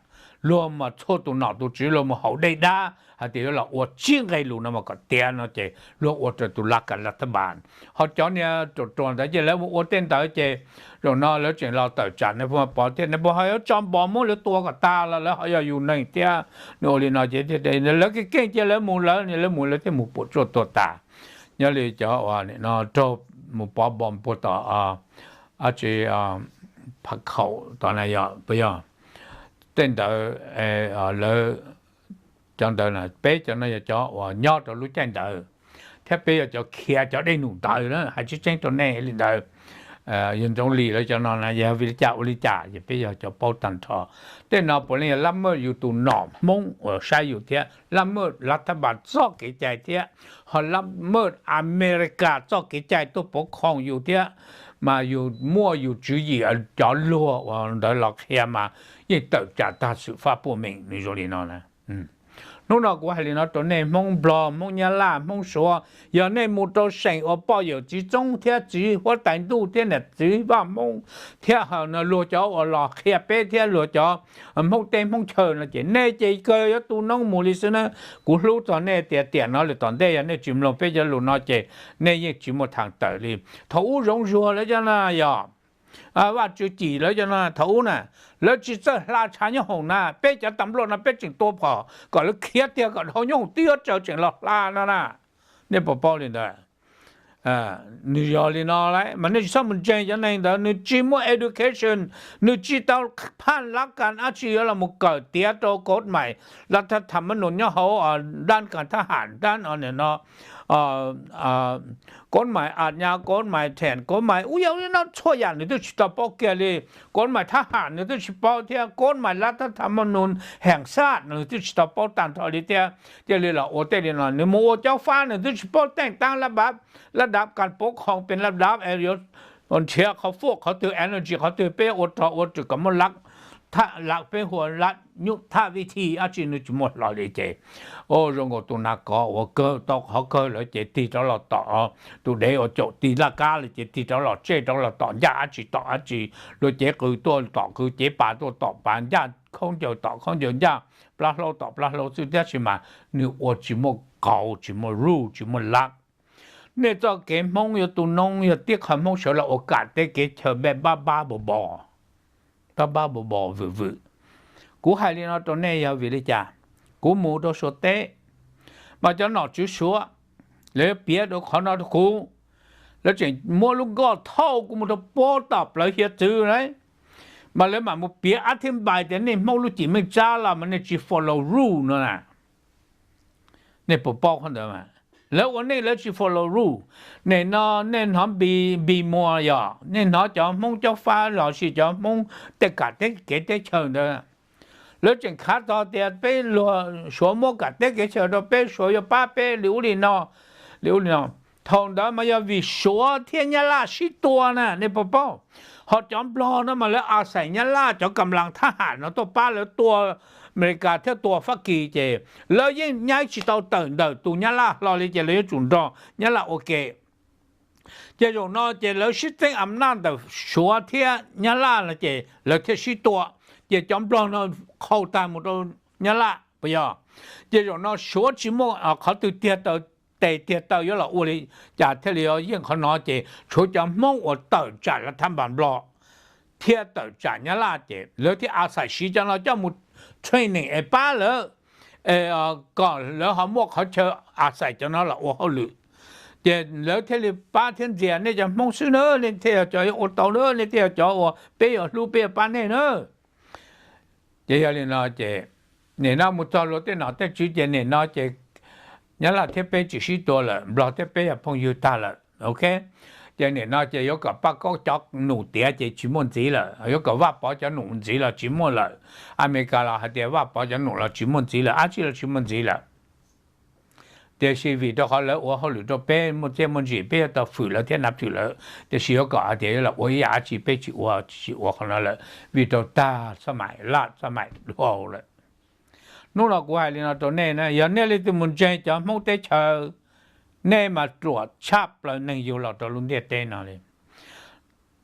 luag mas txhua tus nom tus tswv luag mus haus dej dab hais tias yuav los ua tsib nqe lus no mas kom tiav no ces luag ua raws tus lav kam lav thab npas. Ho cov niag ruam ruam ntawd ces lawv mus ua tej ntawd ces zaum no lawv tseem los tawm tsam Nais Phoo Vaj Pov thiab Nais Phoo ho yuav tso npo muab lawv tua kom tas los lawv ho yog yus neeg thiab. Nws ua li no ces lawv keej keej cia lawv mus lawv, lawv mus lawv thiaj mus puam tsuaj tuag tas. Nyob li cov uas nim no raug mus pov npo puag tom, dab tsi, Phav Khaum tom na yog puas yog? Tej ntawd lawv, cov ntawd na peb cov no yog cov uas nyob rau lub caij ntawd thiab peb yog cov khiav cov dej num ntawd na, hais tseeb tseeb rau nej li ntawd. Yog Ntxoov Lis lawv cov no na yog vim li cas ua li cas ces peb yog cov paub tag nrho. Tej no puav leej yog lab maj yus tus nom Hmoob uas saib yus thiab lab maj lav thab npas txoj kev cai thiab ho lab maj Amelikas txoj kev cai tuaj pov khoom yus thiab, mas yus muaj yus tswv yim cov luag uas ntawd los qhia mas yeej tawm tsam tag xwm faj puaj meem nws zoo li no na. Hnub no kuv hais li no rau nej Hmoob Nplog, Hmoob Nyab Laj, Hmoob Suav, yog nej mus rau seem uas poj yawm txiv txoob thiab txiv huab tais ntuj thiab niam txiv vaj Hmoob thiab ho luag cov uas los qhia peb thiab luag cov Hmoob teb Hmoob chaw no ces nej ces kawg yuav tu noob mus li xwb na. Kuv hlub txog nej tias tiam no lawm tom ntej yog nej tsis mloog peb cov lus no ces nej yeej tsis muaj thaam tawm li. Thaum ub zoov zuag lawv cov no yog Vaj Tswv Cim lawv cov no thaum ub na, lawv tsis txawj hla tshav nyob hoom na, peb cov tas npluaj no peb tseem tua phom kom lawv khiav tiag kom dhau nyob hoom twb yuav tsaws tseem los hla no na. Nej puas paub li ntawd? Nws yog li no lawm mas nej tsis txhob mus ntseeg cov neeg ntawd, nws tsis muaj education, nws tsis tau phaj lab kas dab tsi yuav los mus kawm tiav rau kod mais lav thab tham mab nus nyob hauv dab kas thab ham dab no, kod mais as nyas kod mais theem kod mais ub yau li no txhua yam nws twb tsis tau paub kiag li. Kod mais thab ham nws twb tsis paub thiab, kod mais lav thab tham mab nus heem xaj nws twb tsis tau paub tag nrho li thiab. Thiaj li los ua tej li no, nws mus ua cob fab nws twb tsis paub teej taab lab dav kas pov khoom pes lab dav es yuav nrhiav qhov fuaj qhov twg energy qhov twg peb ua rog ua rwg kom muaj lab thaj la peb hu la nyuj thaj vij thi dab tsi nws tsis muaj hlo li ces, o, zoo nkaus tus nas kov uas kawg tau qhov kawg lawm ces tig rov los tom, tus dev uas caum tig laj kab li ces tig rov los tseg rov los tom ncaj dab tsi tom dab tsi, luag cev qws tuaj tom qws, cev pas tuaj tom pas, ncaj khaub ncaws tom khaub ncaws, ncaj plab hlaub tom plab hlaub xwb tab sis mas nws ua tsis muaj qauv, tsis muaj ruj, tsis muaj lab. Nej txoj kev Hmoob yuav tu noob yog tib qho Hmoob sawv los ua kam teb kev chaw npaj bab bab bos bos, bab bab bos bos vwm vwm. Kuv hais li no rau nej yog vim li cas? Kuv mus rau Suav teb, mas cov nom tswv Suav lawv piav rau qhov no rau kuv, lawv tseem muab lub nkoj thauj kuv mus rau puag tom plawv hiav txwv na, mas lawv mam mus piav ab thiab npai tias nej Hmoob lub cim meej tsab los mas nej tsis follow rule no na. Nej puas paub qhov ntawd mas? Lawv ua nej lawv tsis follow rule. Nim no nej hnov Npis Muas yog, nej hnov cov Hmoob Cob Fab los sis cov Hmoob tej kam teb kev teb chaws ntawd, lawv tseem khav txog tias peb luag Suav muab kam teb kev chaws rau peb, Suav yuav pab peb li ub li no, li ub li no. Thaum ntawd mas yog vim Suav thiab Nyab Laj sib tua na, nej puas paub? Ho cov Nplog no mas lawv a xais Nyab Laj cov kam las thab ham no tuaj pab lawv tua Amelikas thiab tua Fab Kis ces lawv yeej nyaib tsis tau tawm ntawm tus Nyab Laj hlo li ces lawv yuav tsum nrog Nyab Laj ua ke. Ces zaum no ces lawv sib txeeb am naj ntawm Suav thiab Nyab Laj no ces lawv thiaj sib tua, ces cov Nplog no qhau tag mus rau Nyab Laj puas yog? Ces zaum no Suav tsis muaj qhov twg tiag taw, tes tiag taw yuav los ua li cas thiaj li yeej qhov no ces tshuav cov Hmoob uas tawm tsam lav thab npas Nplog thiab tawm tsam Nyab Laj ces lawv thiaj a xais siv cov no coj mus training es pab lawv, es kom lawv ho muaj qhov chaw a xais cov no los ua hauj lwm. Ces lawv thiaj li pab thiab ntxias nej cov Hmoob xwb na, nej thiaj yog cov yuav ua tau na, nej thiaj yog cov uas peb yuav hlub peb yuav pab nej na. Ces yog li no ces nim no mus txog luag tej nom tej tswv ces nim no ces Nyab Laj thiab peb tsis sib tua lawm, Nplog thiab peb yog phooj ywg tag lawm, ok. Ces nim no ces yuav kom Paj Kaub cov num tiav ces tsis muaj ntxiv lawm, yuav kom Vaj Pov cov num ntxiv los tsis muaj lawm, Amelikas los hais tias Vaj Pov cov num los tsis muaj ntxiv lawm, dab tsi los tsis muaj ntxiv lawm. Tiam sis vim rau qhov lawv ua hauj lwm rau peb muaj txiaj muaj ntsim, peb yuav tau fwm lawv thiab nav fwm lawv, tiam sis yuav kom hais tias yuav los ua ib yam dab tsi peb tsis ua, tsis ua qhov no lawm, vim rau tag xab maim laj xab maim dhau lawm. Hnub no kuv hais li no rau nej na, yog nej leej twg mus ntseeg cov Hmoob teb chaws, nej mas ruam tshaj plaws neeg yug los rau lub ntiaj teb no li.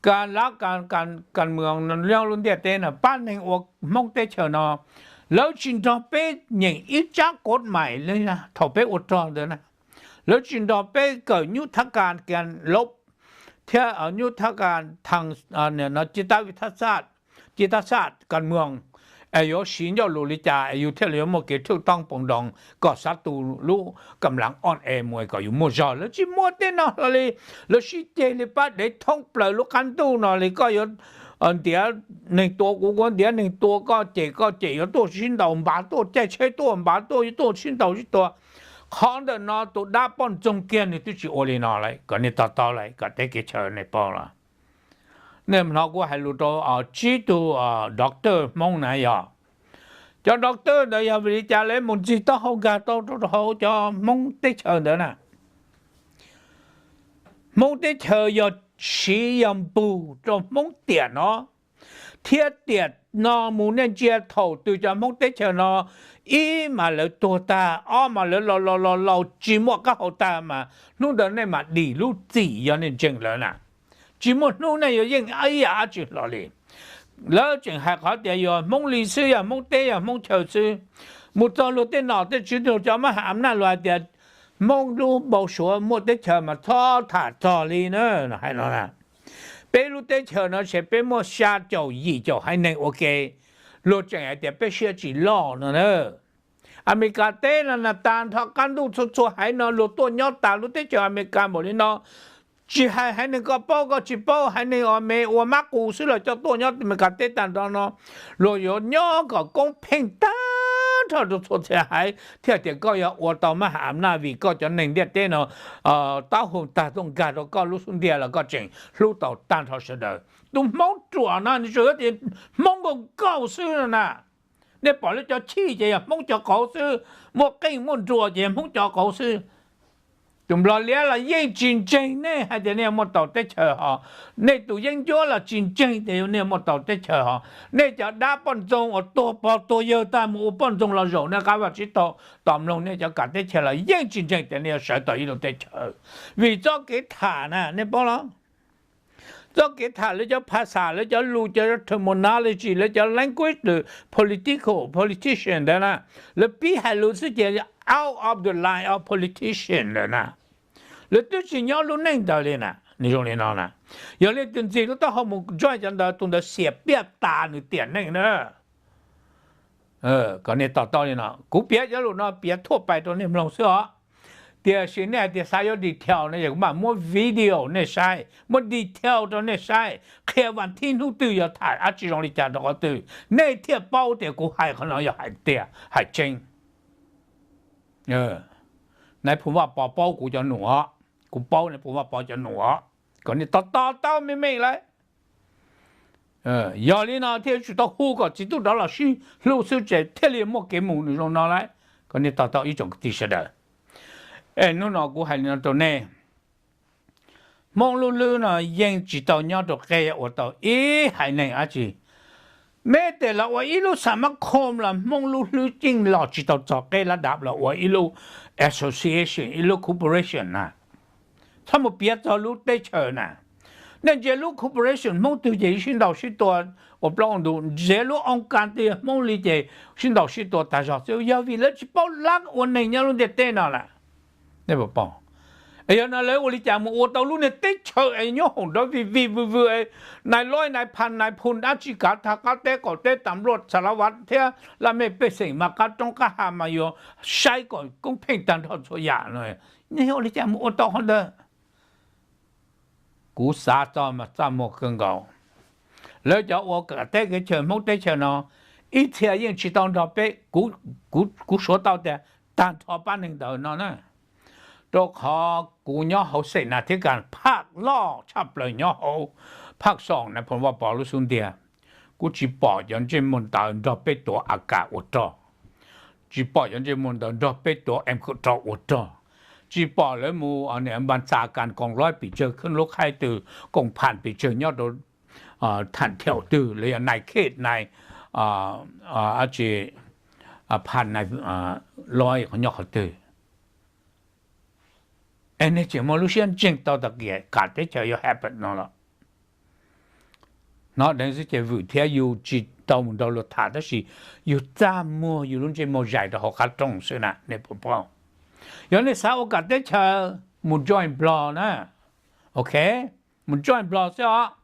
Kas lav kas kas mus lub ntiaj teb no pab neeg ua Hmoob teb chaws no, lawv tsis nrog peb nyeem ib tsab kov maim li thaum peb ua rog ntawd na. Lawv tsis nrog peb kawm nyub thab kas kas lob thiab nyub thab kas thas, ci tab vij thab xaj, ci tab xaj kas moos, es yuav siv ncauj lus li cas es yus thiaj li yuav muaj kev thwj toob poo doos kom xav tu lub kam lav o e mus kom yus muaj zog. Lawv tsis muaj tej no hlo li. Lawv sib ceg li pab dev thoob plaws lub qab ntuj no li. Koj yuav ntiav neeg tua kuv, kuv ntiav neeg tua koj, ces koj ces yuav tuaj sib ntaus, npav tuaj caij tsheb tuaj, npav tuaj yuav tuaj sib ntaus sib tua. Qhov ntawm no tus dab poj ntxoog kiag nws twb tsis ua li no lawm, kom nej to taub lawm, kom teb kev chaw nej paub los. Nej hnov kuv hais lus rau tsib tug doctor Hmoob na yog, cov doctor ntawd yog vim li cas lawv mus ntxig taub hau nkag tau rau hauv cov Hmoob teb chaws ntawd na? Hmoob teb chaws yog siv yog npug rau Hmoob tiam no, thiab tiam no mus nej ntsia thaum twg cov Hmoob teb chaws no, ib mas lawv tuag tag, ob mas lawv laus laus laus laus tsis muaj qab hau tag mas hnub ntawd nej mam dim lub txim yog nej ntseeg lawv na. Tsis muaj hnub nej yuav yeej ib yam dab tsi hlo li. Lawv tseem hais qhov tias yog Hmoob li xwb, yog Hmoob teb, yog Hmoob chaw xwb. Mus txog luag tej nom tej tswv, luag cov mab ham am naj luag hais tias Hmoob lub npau suav muaj teb chaws mas txhob tham txog li na, hais no na. Peb lub teb chaws no ces peb muaj xya caum yim caum haiv neeg ua ke, luag tseem hais tias peb siab tsis loj no na. Amelikas teb no na tag nrho qab ntuj txhua txhua haiv no luag tuaj nyob tas lub teb chaws Amelikas npaum li no. Tsis hais haiv neeg koj paub koj tsis paub, haiv neeg uas me ua mab qus xwb los coj tuaj nyob Amelikas teb tag nrho no. Luag yuav nyob kom koob pheej tag nrho rau txhua txhia haiv thiaj tias koj yuav ua tau mab ham am naj vim koj cov neeg ntiaj teb no taub hau tag tuaj nkag rau koj lub xub ntiag los koj tseem hlub tau tag nrho sawv daws. Tus Hmoob ruam no nws tsuas yog tias Hmoob nkaus nkaus xwb no na. Nej pom lawv cov chij ces yog Hmoob cov qauv xwb, muaj qeej muaj nruas ces yog Hmoob cov qauv xwb. Tus Nplog Liab los yeej tsis ntseeg nej hais tias nej muaj tau teb chaws hos, nej tus yeeb ncuab los tsis ntseeg tias nej muaj tau teb chaws hos, nej cov dab poj ntxoog uas tuag pog tuag yawg tag mus ua poj ntxoog los zaum nej qab vaj tsib taug tos mloog, nej cov kam teb chaws los yeej tsis ntseeg tias nej yuav sawv tau ib lub teb chaws. Vim txoj kev tham na, nej paub los? Txoj kev tham, lawv cov phas xas, lawv cov lus, cov terminology, lawv cov language, lawv political, politician ntawd na, lawv pib hais lus xwb ces out of the line of politician lawm na. Lawv twb tsis nyob lub neej ntawd li na, nws zoo li no na. Yog leej twg ntxig lub taub hau mus join cov ntawd, tus ntawd xiam piaj tas nws tiam neej na. Kom nej to taub li no, kuv piav cov lus no piav thuaj pais rau nej mloog xwb os. Tiam sis nej hais tias xav yuav detail no, kuv mam muab video nej saib, muab detail rau nej saib, qhia vas thib hnub twg yuav tham dab tsi zoo li cas rau qhov twg, nej thiaj paub tias kuv hais qhov no yog hais tiag hais tseeb. Nais phoo Vaj Pov paub kuv cov num os, kuv paub nais phoo Vaj Pov cov num os, kom nej to to taub meej meej lawm. Yog li no thiaj tsis tau hu kom txiv tub rov los sib hlub xwb ces thiaj li muaj kev mus nws zoo no lawm. Kom nej to taub ib tsoom kwv tij sawv daws. Es hnub no kuv hais li no rau nej, Hmoob lub hlwb no yeej tsis tau nyob rau qeb ua tau ib haiv neeg dab tsi. Meb tes los ua ib lub xas mab khom los Hmoob lub hlwb yeej los tsis tau txog qeb lab dab los ua ib lub association, ib lub corporation na. Txhob mus piav txog lub teb chaws na. Nej ntsia lub corporation Hmoob twg ces sib ntaus sib tua ua plaub ua ntug, ntsia lub oo kas twg Hmoob li ces sib ntaus sib tua tag zog xwb, yog vim lawv tsis paub lab ua neeg nyob lub ntiaj teb no lawm. Yog no lawv ua li cas mus ua tau lub niag teb chaws es nyob hoom nrov vij vij vwg vwg, nais loib nais phas nais phoo dab tsi kav tag qab teb qaum teb, tas npluaj txha lav vav thiab laj mej pej xeem mas qab roob qab hav mas yuav saib kom koob pheej tag nrho txhua yam no. Nej ua li cas mus ua tau qhov ntawd? Kuv xav txog mas txaj muag kawg nkaus. Lawv cov ua kam teb kev chaw Hmoob teb chaws no, ib txhia yeej tsis tau nrog peb, kuv suav tau tias tag nrho pab neeg ntawd no na. Rau qhov kuv nyob hauv xeem nas thiab kas phaj loj tshaj plaws nyob hauv phaj xoom na, phoo Vaj Pov lub xub ntiag, kuv tsis pom cov ntsej muag ntawd nrog peb tuav a kas ua rog, tsis pom cov ntsej muag ntawd nrog peb tuav em khaum rog ua rog, tsis pom lawv mus npas txas kas koom loib pes tsawg, khwb lub khaib twg, koom phas pes tsawg nyob rau tham thiaum twg, los yog nais khej nais, tsis, phas nais loib nyob qhov twg. Es nej tseem muaj lub siab ntseeg tau tag kiag kam teb chaws yuav happen no los? Hnov dheev xwb ces vwm thiab yus tsis tau mus nrog luag tham tab sis yus txaj muag yus lub ntsej muag zais rau hauv qab rooj xwb na nej puas paub. Yog nej xav ua kam teb chaws mus join Nplog na, ok, mus join Nplog xwb os.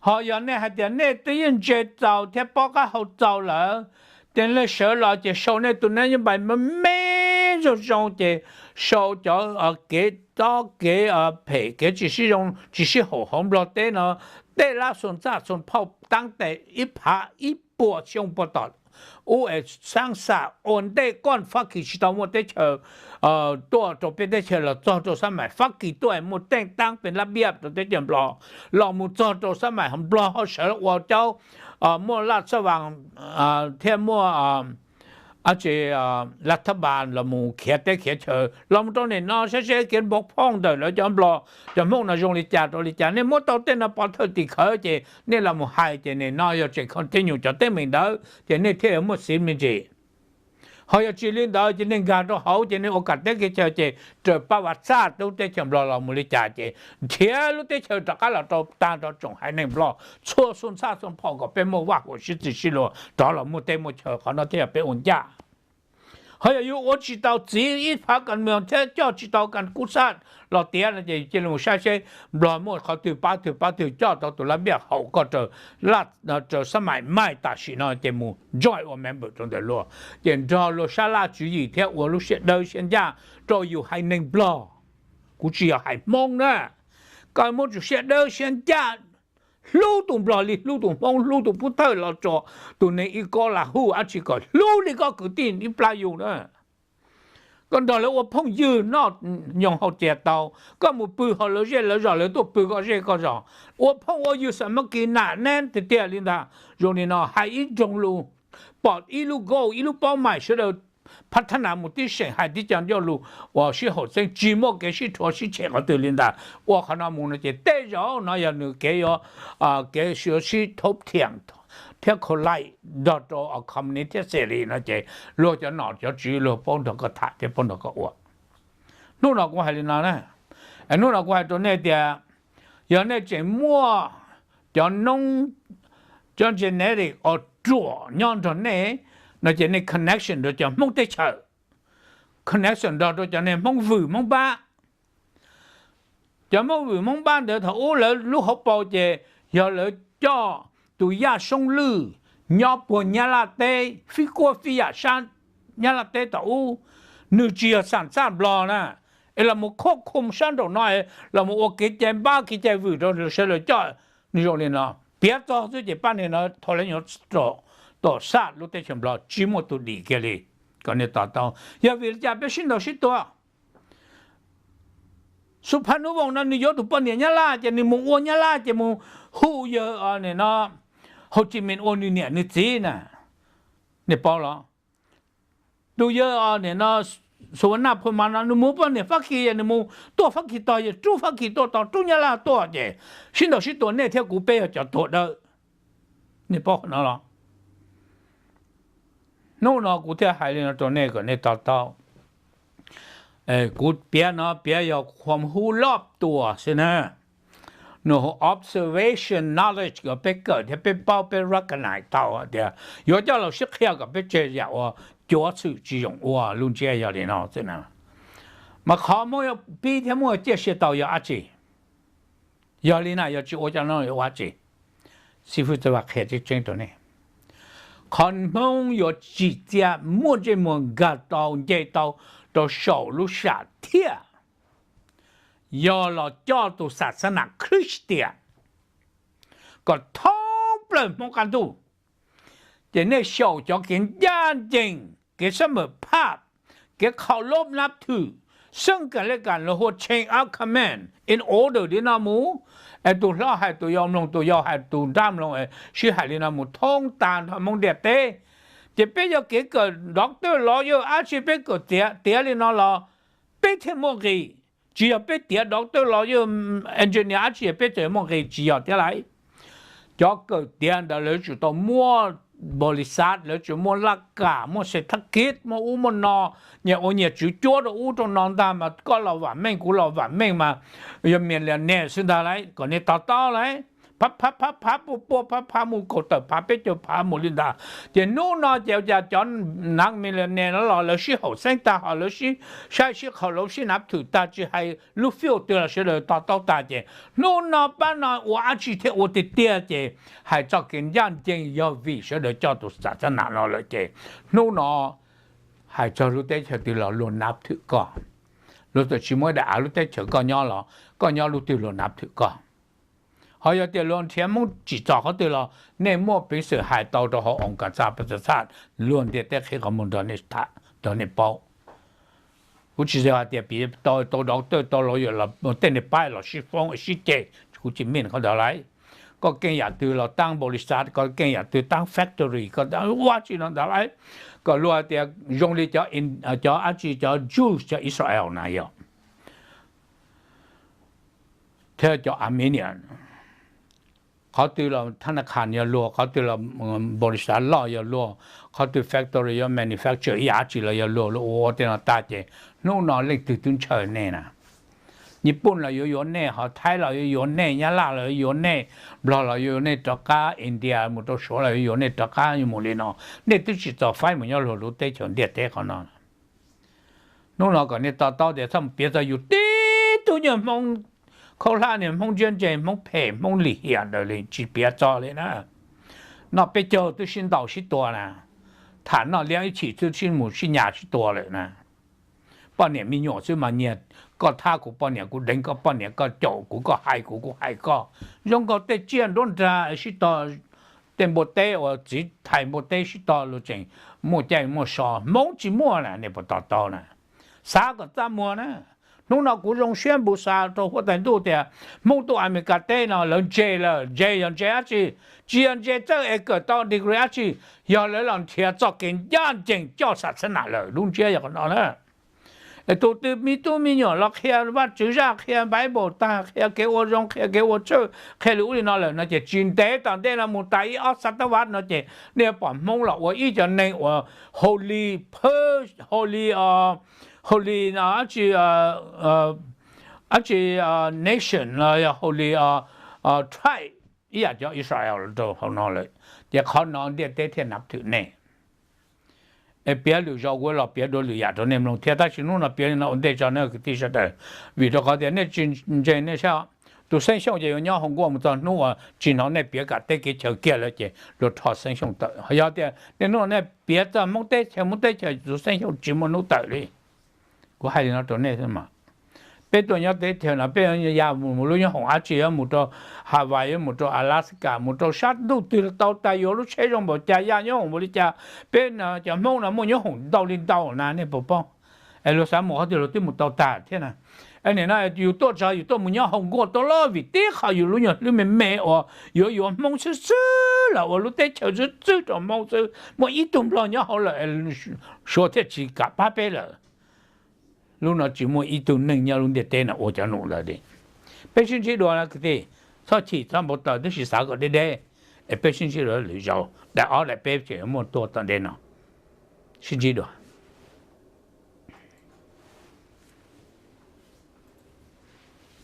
Ho yog nej hais tias nej twb yeej ntse txaus thiab paub qab hau txaus lawm, ces nej sawv los ces sau nej tus nab nyob npais me me zoo zoo ces sau cov kev tob kev phem kev tsis sib zoo tsis sib haum hauv Nplog teb no, tej lab xu txaj xu phauj taab tes ib phav ib puas xyoo puas tom ub es xaab xam ua ntej koj Fab Kis tsis tau muaj teb chaws tuaj rau peb teb chaws los txog rau xab maim Fab Kis tuaj es muaj teej taab pes lab npiab rau teb chaws Nplog, los mus txog rau xab maim Nplog ho sawv ua caub, muaj laj xab vas thiab muaj dab tsi, laj thab npas los mus khiav teb khiav chaw los mus rau nim no saib seb kev npau phooj ntawm lawv cov Nplog cov Hmoob no zoo li cas rau li cas. Nej muab tau tej no pov thawj tim khawv ces nej los mus hais ces nim no yog tseem continue cov teeb meem ntawd ces nej thiaj yuav muaj xiv me ntsis. Ho yog tsis li ntawd ces nej nkag rau hauv ces nej ua kam teb kev chaw ces raws pab vas txaj tub teb chaws Nplog los mus li cas ces nrhiav lub teb chaws rov qab los rau tag nrho tsoom haiv neeg Nplog txhua xu txaj xu phauj kom peb muaj vaj huam sib txig sib luag rov los muaj teb muaj chaw, qhov no thiaj yog peb ua ncaj. Ho yog yus ua tsis tau txiv ib phav kas moos thiab coj tsis tau kas kub xaj los tiav no ces cia li mus saib seb Nplog muaj qhov twg pab twg pab twg coj tau tus lab npiaj haum koj raws xab maim maij tam sim no ces mus join ua member rau ntawm luag ces nrog luag sab laj tswv yim thiab ua lub siab dawb siab ncaj rau yus haiv neeg Nplog. Kuv tsis yog hais Hmoob na. Koj muab tus siab dawb siab ncaj hlub tus Nplog li hlub tus Hmoob, hlub tus Pub Thawj los tso, tus neeg ib kob lam hu dab tsi kom hlub li koj kwv tij ib plab yus na. Koj nrog lawv ua phooj ywg noj nyoog hauv txias tau, koj mus pw hauv lawv zej lawv zos lawv tuaj pw koj zej koj zos, ua phooj ua ywg xam mab kis nam neb tiag tiag li ntag. Zoo li no hais ib nroog lus, pom ib lub goal ib lub paub maim sawv daws phab thab nas mus tib seem hais tib co ncauj lus uas sib haum xeeb, tsis muaj kev sib rhuav sib chem qhov twg li ntag. Ua qhov no mus no ces tej zaum no yog nws kev yuav, kev yuav sib thoob thiam thiab collide nrog rau communist thiab xes li no ces luag cov nom cov tswv luag paub nrog koj tham thiab paub nrog koj ua. Hnub no kuv hais li no na, hnub no kuv hais rau nej tias yog nej tseem muaj cov noob, cov genetic uas ruam nyob nrog nej no ces nej connection nrog cov Hmoob teb chaws, connection nrog rau cov neeg Hmoob vwm Hmoob npab. Cov Hmoob vwm Hmoob npab ntawd thaum ub lawv lub hauv paus ces yog lawv coj tus Yaj Soob Lwj nyob puag Nyab Laj teb, fij kuab fij yam sab Nyab Laj teb thaum ub. Nws tsis yog xam txaj Nplog na, es los mus khuab khum sab nraum no, los mus ua kev cai npab kev cai vwm rau sawv daws coj. Nws zoo li no, piav txog xwb ces pab niag no thaum lawv nyuam tom saj lub teb chaws Nplog tsis muaj tus dim kiag li. Kom nej to taub, yog vim li cas peb sib ntaus sib tua? Xu Phaj Nub Voos no nws yuav tus poj niam Nyab Laj ces nws mus ua Nyab Laj ces mus hu yawg, no, Hau Tsis Mees ua nws niam nws txiv na. Nej paub los? Tus yawg, no, Xu Vas Naj Phu Mas no nws mus poj niam Fab Kis, nws mus tuaj Fab Kis tog, yog rub Fab Kis tuaj tog, rub Nyab Laj tuaj ces sib ntaus sib tua, nej thiab kuv peb yog cov tuag dawb. Nej paub qhov no los? Hnub no kuv thiaj hais li no rau nej kom nej to taub. Kuv piav no piav yog khuam hu loj tuas xwb na. Nws hu observation knowledge kom peb kawm thiab peb paub peb recognize tau tias yuav coj los sib qhia kom peb tseg yam uas cuav txhwm tsis zoo ua. Lub ntsiab yog li no xwb na. Mas qhov Hmoob yuav pib thiab muaj ciaj sia tau yog dab tsi? Yog li na yog tsis ua cov no yuav ua dab tsi? Xib fwb Txawj Vaj qhia tseeb tseeb rau nej, qhov Hmoob yuav tsim txiaj muaj ntsej muag nkag tau nce tau rau saum lub sam thiaj yog los coj tus xas xab nam Khristas kom thoob plaws Hmoob qab ntuj. Ces nej xyaum cov kev ncaj ncees, kev xab mawm phaj, kev qhau lob nab thwm, xeeb kam le kam los hu chain of command in order li no mus, es tus hlob hais tus yau mloog, tus yau hais tus nrab mloog, sib hais li no mus thoob tag nrho Hmoob ntiaj teb. Ces peb yog kev kawm doctor lawyer dab tsi peb kawm tiav tiav li no los peb thiaj muaj nqis. Tsis yog peb tiav doctor lawyer engineer dab tsi peb txawm muaj nqis, tsis yog thiab lauj. Cov kawm tiav ntawd lawv tsum tau muaj npaum li xav, lawv tsum muaj laj kam, muaj xes thab kiv, muaj ub muaj no, nyias ua nyias tswv cuab rau ub rau no ntag mas koj los vam meej kuv los vam meej mas yog millionaire xwb ntag lauj. Kom nej to taub lauj, phab phab phab phab puaj puaj phab phab mus kaum tawm phav peb caug phav mus li ntawd. Ces hnub no ces cas cov nav millionaire no los lawv sib haum xeeb tag, ho lawv sib saib sib qhau lob sib nav thwm tag, tsis hais lub field twg los sawv daws to taub tag. Ces hnub no pab no ua dab tsi thiaj ua tiag tiag, ces hais txoj kev ncaj ncees yog vim sawv daws coj tus xas xab nam no lawm. Ces hnub no hais txog lub teb chaws twg los luag nav thwm koj. Luag twb tsis muaj ib daim av lub teb chaws koj nyob los koj nyob lub twg luag nav thwm koj. Ho yog tias luag nrhiav Hmoob tsim txom qhov twg los nej muaj peev xwm hais tau rau hauv oo kas txaj pas txaj txaj, luag ntiaj teb qhib qhov muag nrog nej tham, nrog nej paub. Kuv tsis hais tias piav tau tau doctor tau lawyer los tej niag paib los sib foob sib ceg, kuv tsis mean qhov ntawd lauj. Koj keej yam twg los taab npaum li xav, koj keej yam twg taab factory, koj ua dab tsi no ntag lauj. Kom luag tias zoo li cov, cov dab tsi, cov Jews, cov Israel na yog, thiab cov Armenian, qhov twg los thab na khas yog luag, qhov twg los npaum li xav loj yog luag, qhov twg factory yog manufacture ib yam dab tsi los yog luag, luag ua ua tej no tag ces hnub no leej twg twb ntshaw nej na. Nyij Pooj los yuav yuav nej, ho Thaib los yuav yuav nej, Nyab Laj los yuav yuav nej, Nplog los yuav yuav nej rov qab, India mus rau Suav los yuav yuav nej rov qab, yuav mus li no. Nej twb tsis txaus faib mus nyob luag lub teb chaws ntiaj teb qhov no. Hnub no kom nej to taub tias txhob mus piav txog yus tib tug nyuag Hmoob khaub hlab, niag Hmoob ntsia ntse, Hmoob phem, Hmoob lim hiam ntawd li tsis piav txog li na. Noj peb caug twb sib ntaus sib tua na, tham noj liab ib chim twb sib mus sib nyas sib tua lawm na. Poj niam me nyuam xwb mas nyias koj thab kuv poj niam, kuv deev koj poj niam, koj caum kuv, koj hais kuv, kuv hais koj. Zoo nkaus tej tsiaj nruab nrag sib tog, tej npua teb uas txiv thais npua teb sib tog los tseem muaj caij muaj so. Hmoob tsis muaj na, nej puas to taub na? Xav kom txaj muag na, Hnub no kuv zoo siab npus xav rau huab tais ntuj tias Hmoob tuaj Amelikas teb no lawv ntse lawm, ntse yog ntse dab tsi? Tsis yog ntse txawj es kawm tau degree dab tsi, yog lawv los nrhiav txoj kev ncaj ncees coj sam xab nam lawm. Lub ntsiab yog qhov no na. Tus twg me tub me nyuam los qhia Vajtswv zaj, qhia Bible tag, qhia kev ua zoo, qhia kev ua txhawj, qhia li ub li no lawm no ces tsis ntev tom ntej no mus tas ib ob xav tab vaj no ces nej yuav pom Hmoob los ua ib cov neeg uas holy, holy, holy, dab tsi, nation los yog holy tribe ib yam cov Israel rau hauv no lawm. Ces qhov no ntiaj teb thiaj nab thwm nej. Es piav lwm zaus kuv los piav dua lwm yam rau nej mloog thiab, tab sis hnub no piav li no ua ntej tso nej kwv tij sawv daws, vim rau qhov tias nej tsis ntseeg nej saib, tus Xeeb Xyooj ces yuav nyob hauv nkuaj mus txog hnub uas tsis hnov nej piav kam teb kev chaw kiag lawm ces luag rho Xeeb Xyooj tawm. Yog tias nej hnub no nej piav txog Hmoob teb chaws, Hmoob teb chaws, tus Xeeb Xyooj tsis muaj hnub tawm li. Kuv hais li no rau nej xwb mas. Peb tuaj nyob teb chaws no peb ya mus lub nyob hoom dab tsi, yuav mus rau Hawaii, yuav mus rau Alaska, mus rau sab ntuj twg tau tas, yuav lub tsheb zoo npaum cas, ya nyob hoom npaum li cas, peb cov Hmoob no muaj nyob hoom ntau li ntau na nej puas paub? Es luag xav mus qhov twg luag twb mus tau tag thiab na. Es nim no yus tuaj tso yus tuaj mus nyob hauv nkuaj tau los vim tib qho yus lub nyuag hlwb me me uas yuav yuav Hmoob xwb xwb los ua lub teb chaws xwb xwb rau Hmoob xwb, muaj ib tug Nplog nyob hauv lawm, Suav thiaj tsis kam pab peb lawm. Lub no tsis muaj ib tug neeg nyob lub ntiaj teb no ua cov num ntawd li. Peb sib ntsib dua na kwv tij, txhob chim txhob npau taws, tab sis xav kom deb deb, es peb sib ntsib dua lwm zaus, daim ob daim peb tseem yuav muaj tuaj tom ntej no. Sib ntsib dua.